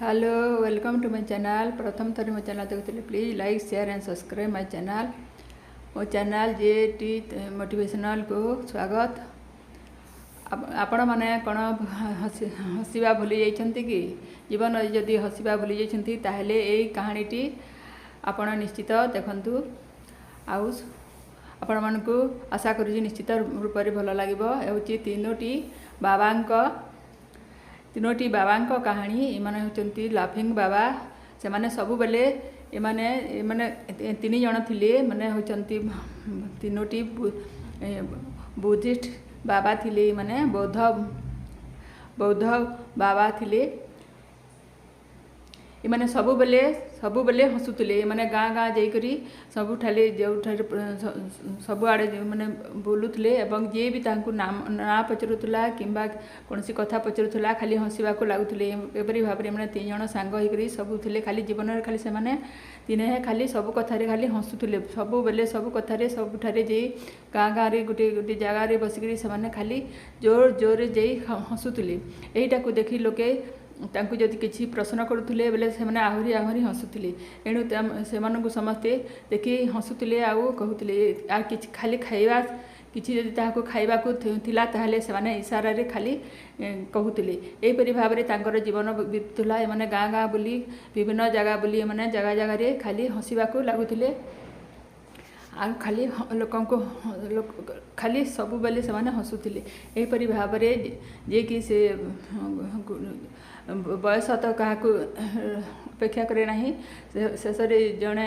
Hello, welcome to my channel. ପ୍ରଥମ ଥର ମୋ ଚ୍ୟାନେଲ୍ ଦେଖୁଥିଲେ, please like, share and subscribe my channel. ମୋ ଚ୍ୟାନେଲ୍ ଜେ ଟି ମୋଟିଭେସନାଲ୍କୁ ସ୍ୱାଗତ। ଆପଣମାନେ କ'ଣ ହସିବା ଭୁଲି ଯାଇଛନ୍ତି କି? ଜୀବନରେ ଯଦି ହସିବା ଭୁଲି ଯାଇଛନ୍ତି, ତାହେଲେ ଏଇ କାହାଣୀଟି ଆପଣ ନିଶ୍ଚିତ ଦେଖନ୍ତୁ ଆଉ ଆପଣମାନଙ୍କୁ ଆଶା କରୁଛି ନିଶ୍ଚିତ ରୂପରେ ଭଲ ଲାଗିବ। ହେଉଛି ତିନୋଟି ବାବାଙ୍କ କାହାଣୀ। ଏମାନେ ହେଉଛନ୍ତି ଲାଫିଂ ବାବା। ସେମାନେ ସବୁବେଳେ ଏମାନେ ତିନି ଜଣ ଥିଲେ। ମାନେ ହେଉଛନ୍ତି ତିନୋଟି ବୁଦ୍ଧିଷ୍ଟ ବାବା ଥିଲେ। ଏମାନେ ବୌଦ୍ଧ ବାବା ଥିଲେ। ଏମାନେ ସବୁବେଳେ ହସୁଥିଲେ। ଏମାନେ ଗାଁ ଗାଁ ଯାଇକରି ସବୁଠାରେ, ଯେଉଁଠାରେ, ସବୁଆଡ଼େ ମାନେ ବୁଲୁଥିଲେ ଏବଂ ଯିଏ ବି ତାଙ୍କୁ ନାମ ନାଁ ପଚାରୁଥିଲା କିମ୍ବା କୌଣସି କଥା ପଚାରୁଥିଲା, ଖାଲି ହସିବାକୁ ଲାଗୁଥିଲେ। ଏପରି ଭାବରେ ଏମାନେ ତିନି ଜଣ ସାଙ୍ଗ ହେଇକରି ସବୁ ଥିଲେ। ଖାଲି ଜୀବନରେ ଖାଲି ସେମାନେ ତିନିହେଁ ଖାଲି ସବୁ କଥାରେ ଖାଲି ହସୁଥିଲେ। ସବୁବେଳେ, ସବୁ କଥାରେ, ସବୁଠାରେ ଯାଇ ଗାଁ ଗାଁରେ ଗୋଟେ ଗୋଟେ ଜାଗାରେ ବସିକରି ସେମାନେ ଖାଲି ଜୋର ଜୋରରେ ଯାଇ ହସୁଥିଲେ। ଏଇଟାକୁ ଦେଖି ଲୋକେ ତାଙ୍କୁ ଯଦି କିଛି ପ୍ରଶ୍ନ କରୁଥିଲେ ବୋଲେ ସେମାନେ ଆହୁରି ଆହୁରି ହସୁଥିଲେ। ଏଣୁ ସେମାନଙ୍କୁ ସମସ୍ତେ ଦେଖି ହସୁଥିଲେ ଆଉ କହୁଥିଲେ। ଆଉ କିଛି ଖାଲି ଖାଇବା କିଛି ଯଦି ତାହାକୁ ଖାଇବାକୁ ଥିଲା, ତାହେଲେ ସେମାନେ ଇସାରାରେ ଖାଲି କହୁଥିଲେ। ଏହିପରି ଭାବରେ ତାଙ୍କର ଜୀବନ ବିତୁଥିଲା। ଏମାନେ ଗାଁ ଗାଁ ବୁଲି, ବିଭିନ୍ନ ଜାଗା ବୁଲି, ଏମାନେ ଜାଗା ଜାଗାରେ ଖାଲି ହସିବାକୁ ଲାଗୁଥିଲେ ଆଉ ଖାଲି ଲୋକଙ୍କୁ ଖାଲି ସବୁବେଳେ ସେମାନେ ହସୁଥିଲେ। ଏହିପରି ଭାବରେ ଯିଏକି ସେ ବୟସ ତ କାହାକୁ ଅପେକ୍ଷା କରେ ନାହିଁ। ଶେଷରେ ଜଣେ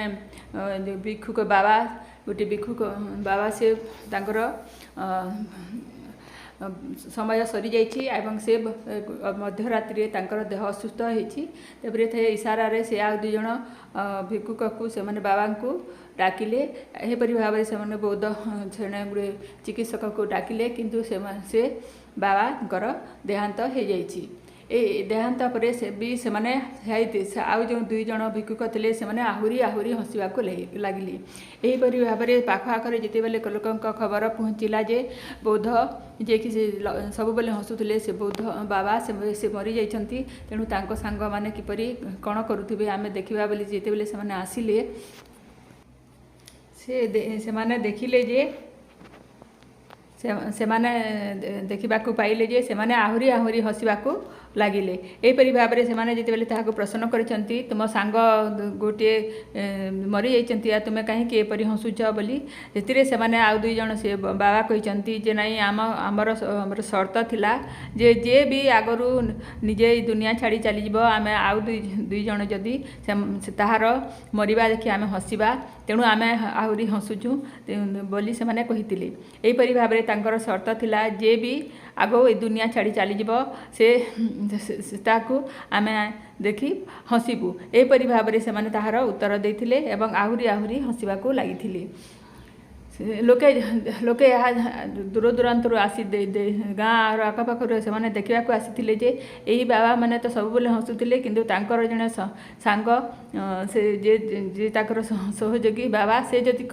ଭିକ୍ଷୁକ ବାବା, ଗୋଟିଏ ଭିକ୍ଷୁକ ବାବା, ସେ ତାଙ୍କର ସମୟ ସରିଯାଇଛି ଏବଂ ସେ ମଧ୍ୟରାତ୍ରିରେ ତାଙ୍କର ଦେହ ଅସୁସ୍ଥ ହେଇଛି। ତାପରେ ସେ ଇସାରାରେ ସେ ଆଉ ଦୁଇ ଜଣ ଭିକ୍ଷୁକକୁ, ସେମାନେ ବାବାଙ୍କୁ ଡାକିଲେ। ଏହିପରି ଭାବରେ ସେମାନେ ବୌଦ୍ଧ ଜଣେ ଗୁଡ଼ିଏ ଚିକିତ୍ସକକୁ ଡାକିଲେ, କିନ୍ତୁ ସେମାନେ ସେ ବାବାଙ୍କର ଦେହାନ୍ତ ହେଇଯାଇଛି। ଏ ଦେହାନ୍ତ ପରେ ସେ ବି ସେମାନେ ଆଉ ଯେଉଁ ଦୁଇ ଜଣ ଭିକ୍ଷୁକ ଥିଲେ, ସେମାନେ ଆହୁରି ଆହୁରି ହସିବାକୁ ଲାଗିଲେ। ଏହିପରି ଭାବରେ ପାଖ ଆଖରେ ଯେତେବେଳେ ଲୋକଙ୍କ ଖବର ପହଞ୍ଚିଲା ଯେ ବୌଦ୍ଧ ଯିଏକି ସେ ସବୁବେଳେ ହସୁଥିଲେ, ସେ ବୌଦ୍ଧ ବାବା ସେ ମରିଯାଇଛନ୍ତି, ତେଣୁ ତାଙ୍କ ସାଙ୍ଗମାନେ କିପରି କ'ଣ କରୁଥିବେ ଆମେ ଦେଖିବା ବୋଲି ଯେତେବେଳେ ସେମାନେ ଆସିଲେ, ସେମାନେ ଦେଖିଲେ ଯେ ସେମାନେ ଦେଖିବାକୁ ପାଇଲେ ଯେ ସେମାନେ ଆହୁରି ଆହୁରି ହସିବାକୁ ଲାଗିଲେ। ଏହିପରି ଭାବରେ ସେମାନେ ଯେତେବେଳେ ତାହାକୁ ପ୍ରଶ୍ନ କରିଛନ୍ତି, ତୁମ ସାଙ୍ଗ ଗୋଟିଏ ମରିଯାଇଛନ୍ତି ଆଉ ତୁମେ କାହିଁକି ଏପରି ହସୁଛ ବୋଲି, ସେଥିରେ ସେମାନେ ଆଉ ଦୁଇ ଜଣ ସେ ବାବା କହିଛନ୍ତି ଯେ ନାଇଁ, ଆମର ସର୍ତ୍ତ ଥିଲା ଯେ ଯିଏ ବି ଆଗରୁ ନିଜେ ଏଇ ଦୁନିଆ ଛାଡ଼ି ଚାଲିଯିବ, ଆମେ ଆଉ ଦୁଇ ଜଣ ଯଦି ତାହାର ମରିବା ଦେଖି ଆମେ ହସିବା, ତେଣୁ ଆମେ ଆହୁରି ହସୁଛୁ ବୋଲି ସେମାନେ କହିଥିଲେ। ଏହିପରି ଭାବରେ ତାଙ୍କର ସର୍ତ୍ତ ଥିଲା, ଯିଏ ବି ଆଗ ଏ ଦୁନିଆ ଛାଡ଼ି ଚାଲିଯିବ, ସେ ତାକୁ ଆମେ ଦେଖି ହସିବୁ। ଏହିପରି ଭାବରେ ସେମାନେ ତାହାର ଉତ୍ତର ଦେଇଥିଲେ ଏବଂ ଆହୁରି ଆହୁରି ହସିବାକୁ ଲାଗିଥିଲେ। ଲୋକେ ଏହା ଦୂର ଦୂରାନ୍ତରୁ ଆସି, ଗାଁର ଆଖପାଖରୁ ସେମାନେ ଦେଖିବାକୁ ଆସିଥିଲେ ଯେ ଏହି ବାବାମାନେ ତ ସବୁବେଳେ ହସୁଥିଲେ, କିନ୍ତୁ ତାଙ୍କର ଜଣେ ସାଙ୍ଗ, ସେ ଯିଏ ତାଙ୍କର ସହଯୋଗୀ ବାବା, ସେ ଯଦି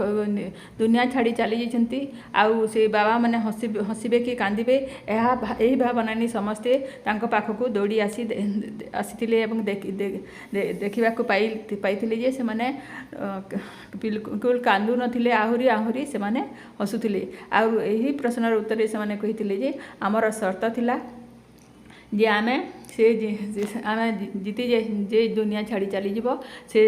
ଦୁନିଆ ଛାଡ଼ି ଚାଲି ଯାଇଛନ୍ତି, ଆଉ ସେ ବାବାମାନେ ହସିବେ କି କାନ୍ଦିବେ? ଏହି ଭାବନା ନେଇ ସମସ୍ତେ ତାଙ୍କ ପାଖକୁ ଦୌଡ଼ି ଆସିଥିଲେ ଏବଂ ଦେଖିବାକୁ ପାଇଥିଲେ ଯେ ସେମାନେ ବିଲକୁଲ କାନ୍ଦୁ ନଥିଲେ, ଆହୁରି ଆହୁରି ସେମାନେ ହସୁଥିଲେ। ଆଉ ଏହି ପ୍ରଶ୍ନର ଉତ୍ତରରେ ସେମାନେ କହିଥିଲେ ଯେ ଆମର ସର୍ତ୍ତ ଥିଲା ଯେ ଆମେ ଜିତି ଯେ ଦୁନିଆ ଛାଡ଼ି ଚାଲିଯିବ, ସେ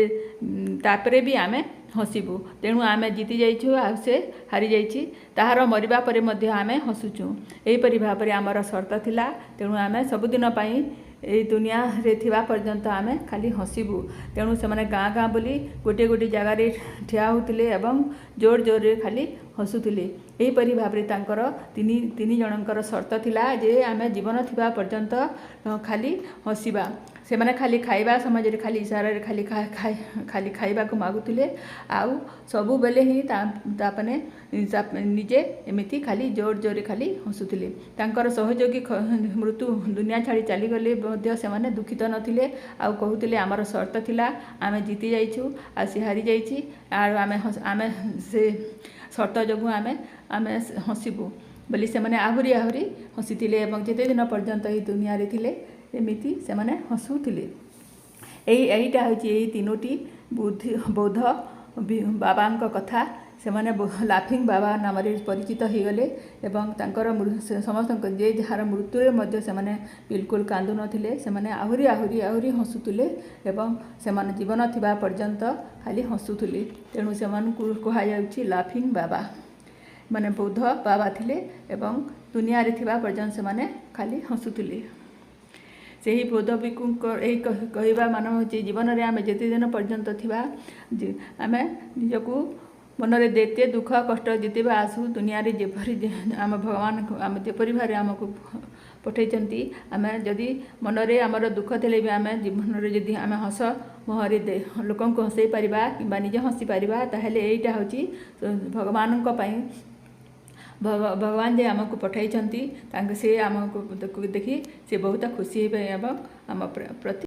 ତାପରେ ବି ଆମେ ହସିବୁ। ତେଣୁ ଆମେ ଜିତି ଯାଇଛୁ ଆଉ ସେ ହାରିଯାଇଛି। ତାହାର ମରିବା ପରେ ମଧ୍ୟ ଆମେ ହସୁଛୁ। ଏହିପରି ଭାବରେ ଆମର ସର୍ତ୍ତ ଥିଲା। ତେଣୁ ଆମେ ସବୁଦିନ ପାଇଁ ଏଇ ଦୁନିଆରେ ଥିବା ପର୍ଯ୍ୟନ୍ତ ଆମେ ଖାଲି ହସିବୁ। ତେଣୁ ସେମାନେ ଗାଁ ଗାଁ ବୁଲି ଗୋଟିଏ ଗୋଟିଏ ଜାଗାରେ ଠିଆ ହେଉଥିଲେ ଏବଂ ଜୋର ଜୋରରେ ଖାଲି ହସୁଥିଲେ। ଏହିପରି ଭାବରେ ତାଙ୍କର ତିନି ତିନି ଜଣଙ୍କର ସର୍ତ୍ତ ଥିଲା ଯେ ଆମେ ଜୀବନ ଥିବା ପର୍ଯ୍ୟନ୍ତ ଖାଲି ହସିବା। ସେମାନେ ଖାଲି ଖାଇବା ସମାଜରେ ଖାଲି ଇସାରାରେ ଖାଲି ଖାଇବାକୁ ମାଗୁଥିଲେ ଆଉ ସବୁବେଳେ ହିଁ ତାମାନେ ନିଜେ ଏମିତି ଖାଲି ଜୋର ଜୋରରେ ଖାଲି ହସୁଥିଲେ। ତାଙ୍କର ସହଯୋଗୀ ମୃତ୍ୟୁ ଦୁନିଆ ଛାଡ଼ି ଚାଲିଗଲେ ମଧ୍ୟ ସେମାନେ ଦୁଃଖିତ ନଥିଲେ ଆଉ କହୁଥିଲେ, ଆମର ସର୍ତ୍ତ ଥିଲା, ଆମେ ଜିତି ଯାଇଛୁ ଆଉ ସେ ହାରିଯାଇଛି ଆଉ ଆମେ ସେ ସର୍ତ୍ତ ଯୋଗୁଁ ଆମେ ହସିବୁ ବୋଲି ସେମାନେ ଆହୁରି ଆହୁରି ହସିଥିଲେ ଏବଂ ଯେତେ ଦିନ ପର୍ଯ୍ୟନ୍ତ ଏହି ଦୁନିଆରେ ଥିଲେ, ଏମିତି ସେମାନେ ହସୁଥିଲେ। ଏଇଟା ହେଉଛି ଏଇ ତିନୋଟି ବୌଦ୍ଧ ବାବାଙ୍କ କଥା। ସେମାନେ ଲାଫିଂ ବାବା ନାମରେ ପରିଚିତ ହୋଇଗଲେ ଏବଂ ତାଙ୍କର ସମସ୍ତଙ୍କ ଯେ ଯାହାର ମୃତ୍ୟୁରେ ମଧ୍ୟ ସେମାନେ ବିଲକୁଲ କାନ୍ଦୁନଥିଲେ। ସେମାନେ ଆହୁରି ଆହୁରି ଆହୁରି ହସୁଥିଲେ ଏବଂ ସେମାନେ ଜୀବନ ଥିବା ପର୍ଯ୍ୟନ୍ତ ଖାଲି ହସୁଥିଲେ। ତେଣୁ ସେମାନଙ୍କୁ କୁହାଯାଉଛି ଲାଫିଂ ବାବା। ମାନେ ବୌଦ୍ଧ ବାବା ଥିଲେ ଏବଂ ଦୁନିଆରେ ଥିବା ପର୍ଯ୍ୟନ୍ତ ସେମାନେ ଖାଲି ହସୁଥିଲେ। ସେହି ବୌଦ୍ଧ ଭିକ୍ଷୁଙ୍କ ଏହି କହିବା ମାନ ହେଉଛି, ଜୀବନରେ ଆମେ ଯେତେ ଦିନ ପର୍ଯ୍ୟନ୍ତ ଥିବା, ଆମେ ନିଜକୁ ମନରେ ଯେତେ ଦୁଃଖ କଷ୍ଟ ଯେତେ ବି ଆସୁ, ଦୁନିଆରେ ଯେପରି ଆମ ଭଗବାନ ଆମ ଯେପରି ଭାବରେ ଆମକୁ ପଠାଇଛନ୍ତି, ଆମେ ଯଦି ମନରେ ଆମର ଦୁଃଖ ଥିଲେ ବି ଆମେ ଜୀବନରେ ଯଦି ଆମେ ହସ ମୁହଁରେ ଲୋକଙ୍କୁ ହସେଇ ପାରିବା କିମ୍ବା ନିଜେ ହସି ପାରିବା, ତାହେଲେ ଏଇଟା ହେଉଛି ଭଗବାନଙ୍କ ପାଇଁ, ଭଗବାନ ଯେ ଆମକୁ ପଠାଇଛନ୍ତି ତାଙ୍କୁ, ସେ ଆମକୁ ଦେଖି ସେ ବହୁତ ଖୁସି ହେବେ ଏବଂ ଆମ ପ୍ରତି